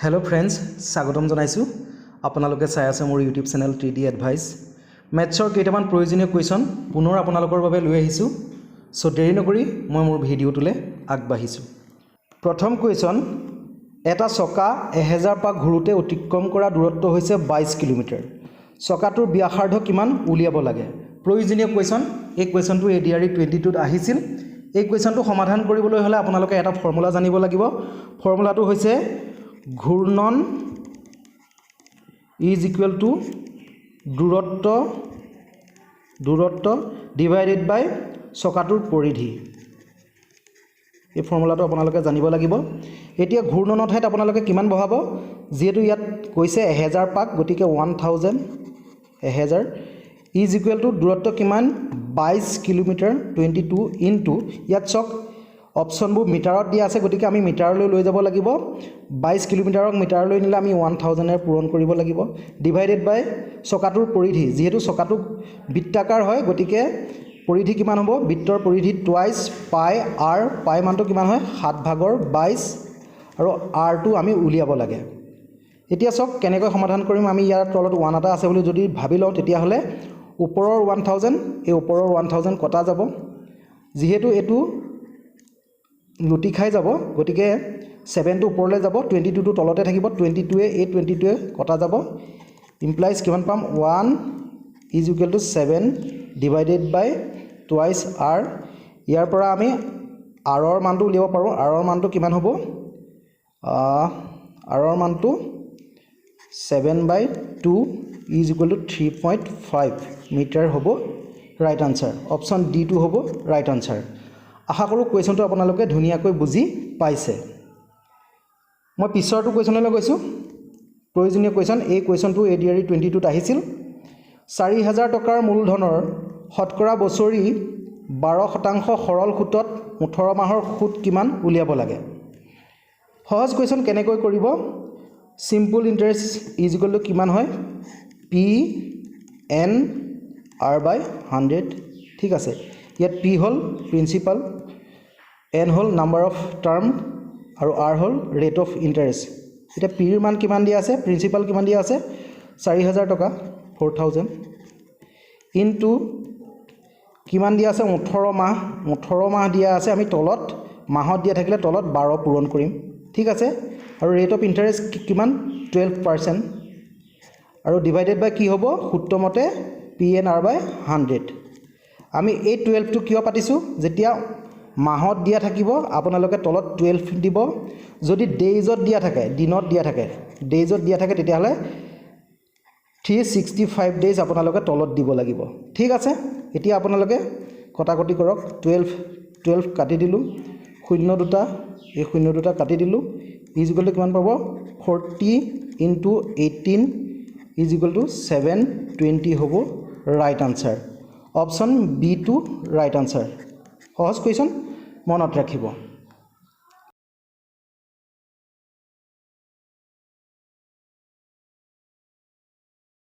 Hello' friends, স্বাগতম জনাইছোঁ। আপোনালোকে চাই আছে মোৰ ইউটিউব চেনেল 3D advice. মেথছৰ কেইটামান প্ৰয়োজনীয় কুৱেশ্যন পুনৰ আপোনালোকৰ বাবে লৈ আহিছোঁ। চ' দেৰি নকৰি মই মোৰ ভিডিঅ'টোলৈ আগবাঢ়িছোঁ। প্ৰথম কুৱেশ্যন, এটা চকা 1000 পাক ঘূৰোঁতে অতিক্ৰম কৰা দূৰত্ব হৈছে 22 কিলোমিটাৰ। চকাটোৰ ব্যাসাৰ্ধ কিমান উলিয়াব লাগে। প্ৰয়োজনীয় কুৱেশ্যন। এই কুৱেশ্যনটো এডিআৰই 22ত আহিছিল। এই কুৱেশ্যনটো সমাধান কৰিবলৈ হ'লে আপোনালোকে এটা ফৰ্মুলা জানিব লাগিব। ফৰ্মুলাটো হৈছে ঘূৰ্ণন is equal to দূৰত্ব ডিভাইডেড বাই চকাটোৰ পৰিধি। এই ফৰ্মুলাটো আপোনালোকে জানিব লাগিব। এতিয়া ঘূৰ্ণনৰ ঠাইত আপোনালোকে কিমান বহাব? যিহেতু ইয়াত কৈছে 1000 পাক, গতিকে 1000, 1000 is equal to দূৰত্ব কিমান? 22 কিলোমিটাৰ, 22 ইনটু, ইয়াত চাওক, অপশ্যনবোৰ মিটাৰত দিয়া আছে, গতিকে আমি মিটাৰলৈ লৈ যাব লাগিব। 22 কিলোমিটাৰক মিটাৰলৈ নিলে আমি 1000-এৰে পূৰণ কৰিব লাগিব। ডিভাইডেড বাই চকাটোৰ পৰিধি। যিহেতু চকাটো বৃত্তাকাৰ হয়, গতিকে পৰিধি কিমান হ'ব? বৃত্তৰ পৰিধি টুৱাইছ পাই আৰ। পাই মানটো কিমান হয়? সাত ভাগৰ 22। আৰু আৰটো আমি উলিয়াব লাগে। এতিয়া চাওক, কেনেকৈ সমাধান কৰিম। আমি ইয়াৰ তলত ওৱান এটা আছে বুলি যদি ভাবি লওঁ, তেতিয়াহ'লে ওপৰৰ 1000, এই ওপৰৰ 1000 কটা যাব। যিহেতু এইটো লুটি খাই যাব, গতিকে ছেভেনটো ওপৰলৈ যাব, 22টো তলতে থাকিব। 22-ৱে, এই 22-ৱে কটা যাব। ইমপ্লাইজ কিমান পাম? One is equal to seven divided by twice R। ইয়াৰ পৰা আমি আৰৰ মানটো উলিয়াব পাৰোঁ। আৰৰ মানটো কিমান হ'ব? আৰৰ মানটো seven by two is equal to 3.5 meter হ'ব ৰাইট আনচাৰ। অপশ্যন ডিটো হ'ব ৰাইট আনচাৰ। আশা কৰোঁ কুৱেশ্যনটো আপোনালোকে ধুনীয়াকৈ বুজি পাইছে। মই পিছৰটো কুৱেশ্যনলৈ গৈছোঁ। প্ৰয়োজনীয় কুৱেশ্যন। এই কুৱেশ্যনটো এডিআৰই 22ত আহিছিল। 4000 টকাৰ মূলধনৰ শতকৰা বছৰি 12% সৰল সুতত 18 মাহৰ সুত কিমান উলিয়াব লাগে। সহজ কুৱেশ্যন। কেনেকৈ কৰিব? Simple interest is equal to কিমান হয়? P N R by 100। ঠিক আছে। ইয়াত পি হ'ল প্ৰিন্সিপাল, এন হ'ল নাম্বাৰ অফ টাৰ্ম আৰু আৰ হ'ল ৰেট অফ ইণ্টাৰেষ্ট। এতিয়া পিৰ মান কিমান দিয়া আছে? প্ৰিন্সিপাল কিমান দিয়া আছে? 4000 টকা, 4000 ইনটু কিমান দিয়া আছে? 18 মাহ। 18 মাহ দিয়া আছে। আমি তলত মাহত দিয়া থাকিলে তলত 12 পূৰণ কৰিম। ঠিক আছে। আৰু ৰেট অফ ইণ্টাৰেষ্ট কিমান? 12%। আৰু ডিভাইডেড বাই কি হ'ব? সূত্ৰমতে P N R by 100। আমি এই 12টো কিয় পাতিছোঁ? যেতিয়া মাহত দিয়া থাকিব, আপোনালোকে তলত 12 দিব। যদি ডেইজত দিয়া থাকে, দিনত দিয়া থাকে, ডেইজত দিয়া থাকে, তেতিয়াহ'লে 365 ডেইজ আপোনালোকে তলত দিব লাগিব। ঠিক আছে। এতিয়া আপোনালোকে কটাকটি কৰক। 12 12 কাটি দিলোঁ, শূন্য দুটা, এই শূন্য দুটা কাটি দিলোঁ। Is equal to কিমান পাব? 40 into 18 is equal to 720 হ'ব ৰাইট আনচাৰ। অপশ্যন বিটো ৰাইট আনচাৰ। সহজ কুৱেশ্যন, মনত ৰাখিব।